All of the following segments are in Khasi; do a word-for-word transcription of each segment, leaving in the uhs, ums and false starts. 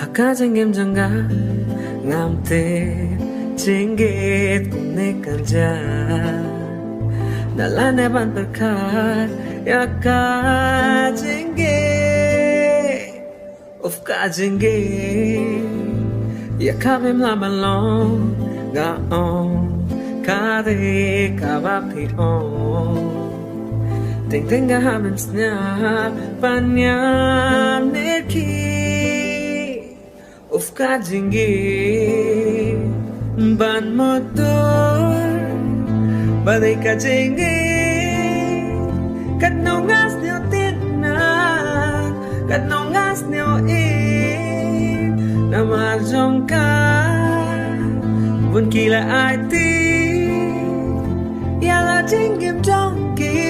Ha ka jingim jong nga ngam tip jingit kumne kan jia. Nga la ne ban pyrkhat ïa ka jingit. Of ka jingit, ïa ka bym lah ban long, nga ong ka dei kaba phi ong. Teng teng nga hap ban sngap ban ïam ne ki. Of ka jingit ban mutur, ba dei ka jingit. Katno nga sniew tip na, katno nga sniew ïeit. Namar jong ka bun ki la aiti ïa la jingim jong ki.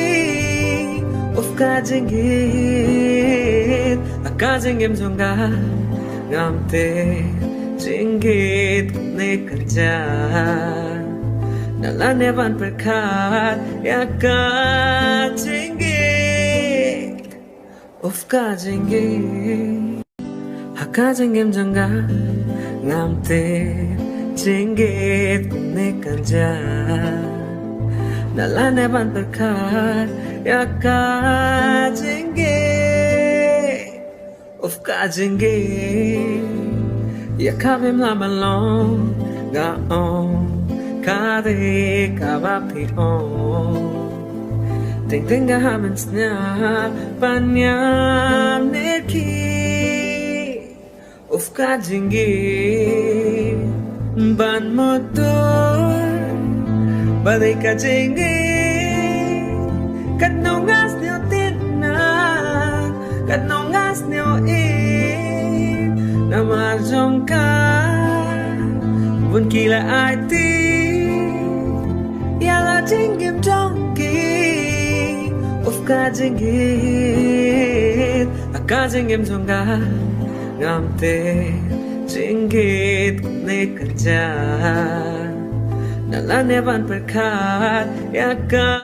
Of ka jingit, ha ka jingim jong nga ngam tip jingit kumne kan jia. Nga la ne ban pyrkhat ïa ka jingit. Of ka jingit, ha ka jingim jong nga ngam tip jingit kumne kan jia. Nga la ne ban pyrkhat ïa ka jingit. Of ka jingit, ïa ka bym lah ban long, nga ong ka dei kaba phi ong. Teng teng nga hap ban sngap ban ïam ne ki. Of ka jingit ban mutur, ba dei ka jingit. Katno nga sniew tip na, katno nga sniew ïeit. Namar jong ka bun ki la aiti ïa la jingim jong ki. Of ka jingit, ha ka jingim jong nga ngam tip jingit kumne kan jia. Nga la ne ban pyrkhat ïa ka